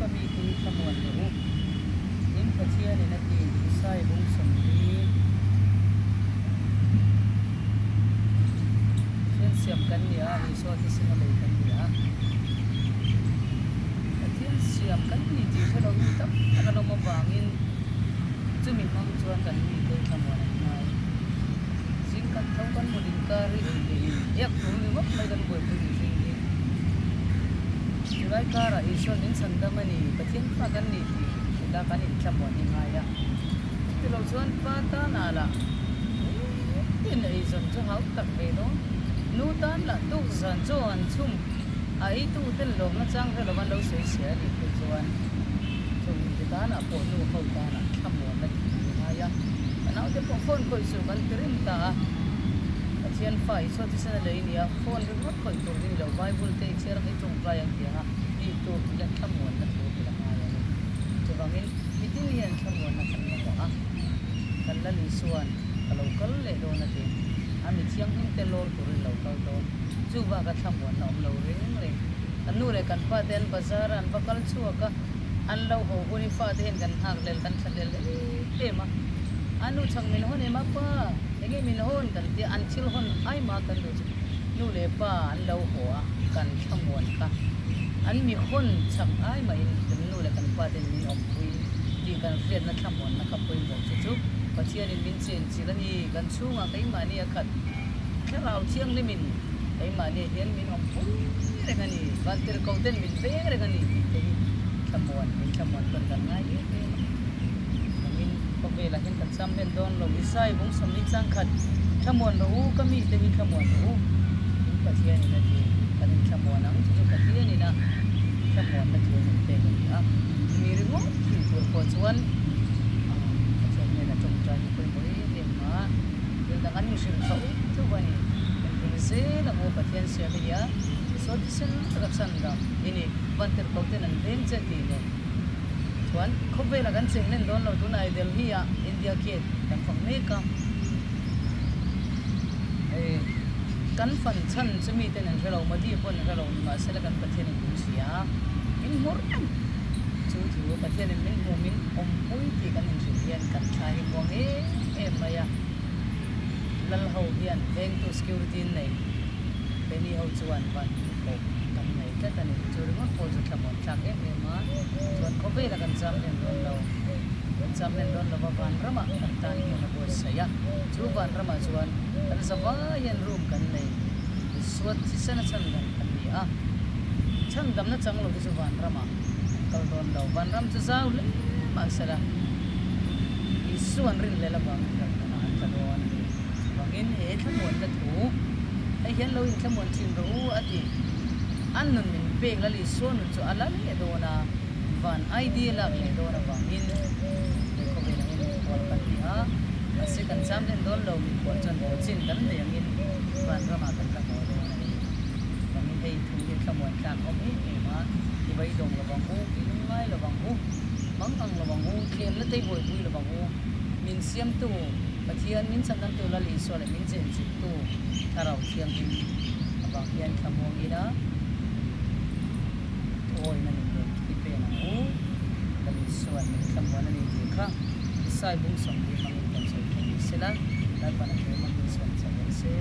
ka mite hi thlamuan rawh u. In Pathianin a ti, Isai bung 40. Pathian siam kan ni a, Isua thisen a lei kan ni a. Pathian siam kan ni tih hre lo mi tam tak an awm avangin chumi hmang chuan kan mite hi thlamuan an ngai. Zing kan tho kan mut inkar hi ei leh in iak tur ringawt mai kan buaipui mihring hi. Chulai karah Isua'n min chhan dam a ni, Pathian fa kan ni tih hrilh a kan inthlamuan hi ngai a. Chutilo chuan pa tanah lah tin eizawn chu hau tak ve dawn. Nu tan lah tuk zan chaw an chhum a eitu ten lawmna chang hre lova an lo sawi sia a nih phei chuan chung mite tanah pawh nu ho tanah thlamuanna tih an ngai a. Ka naute pawh phone khawih suh kan ti reng ta a. Pathian fa Isua thisen a lei nia phone ringawt khawih tur hi ni lo Bible te i chhiar ang i tawngtai ang tiang a tih tur tih leh thlamuanna thu hrilh a ngai a ni. Chuvangin mitin hian thlamuanna kan mamawh a, kan Lal Isua'n ka lo kal leh dawn a ti. A mi thianghlim te lawr turin lo kal dawn. Chu baka thlamuanna awm lo reng reng. Kan nu leh kan pa te an bazar a, an va kal chhuak a, an lo haw hun hi fate hian kan nghak lel, kan thla lel em em a. A nu chhak min hawn em a pa, enge min hawn kan tia, an thil hawn ai mah kan duh chu nu leh pa an lo haw a, kan thlamuan kha. An mi hawn chhak ai mahin kan nu leh kan pa ten min awmpui tih kan hriatna thlamuanna kha pawimawh chu chu Pathianin min chen chilh a ni. Kan chhungah keimahni a khat Thlarau Thianghlimin keimahni hian min awmpui reng a ni, Vantirhkoh ten min veng reng a ni tih te hi thlamuan, min thlamuan tawn kan ngai em em a. Engin khawvelah hian kan cham hlen dawn lo, Isai bung 40 changkhat, Thlamuan rawh u, ka mite hi thlamuan rawh u, in Pathianin a ti, kan inthlamuan ang, chu chu Pathianin a thlamuanna thu min pek a ni a. Mi ringawt thil tur pawh chuan Pathian hnena tawngtai hi pawimawh em em a, thil dang an inhrilh tho tho a ni. Engkim zel ang u Pathian siam i nia, Isua thisen taka chhan dam i ni, Vantirhkoh ten an veng che tih nen chuan khawvelah kan cheng hlen dawn lo, tunah i Delhi ah India Gate kan fang mek a, hei kan fan chhan chu miten an hre lo, Modi pawh an hre lo, nimahsela kan Pathianin min hria, min hmu reng. Chu thu Pathianin min hmu min awmpui tih kan inhrilh hian kan thla hi muang em em mai a. Lal ho hian vengtu security an nei, keini ho chuan van koh kan nei tlat a ni. Chu ringawt pawh chu thlamuan thlak em em a, chuan khawvela kan cham hlen dawn lo, kan cham hlen dawn lova vanramah kan tan hmun a buatsaih a, chu vanramah chuan kan zavai hian room kan nei, Isuat thisena chhandam kan ni a, chhandamna chang lo te chu vanramah an kal dawn lo. Vanram chu zau hle mahsela Isua an rinhlel avangin ramhmunah an tla dawn a ni. Chuvangin he thlamuanna thu hei hian lo inthlamuan thin rawh u a ti. An nun min pek lal Isua nun chu a la leh dawn a, van ID a lak leh dawn avangin he khawvelah hian mikhual kan ni a, mahse kan cham hlen dawn lo, mikhual chuan haw chin kan nei angin vanramah kan la haw dawn a ni. Chuvangin hei thu hi thlamuan tlak awm em em a, i beidawng lo vang u, i lungngai lo vang u, mang ang lo vang u, thlemna te i buaipui lo vang u, min siamtu Pathian, min chhandamtu Lal Isua leh min chenchilhtu Thlarau Thianghlim avang hian thlamuang ila thuawina min rawn thi pen ang u. Lal Isua'n min thlamuan a ni tih kha Isai bung 40 hmangin kan sawi thei ni sela, Lalpan a thu hmangin suan chak rawh se.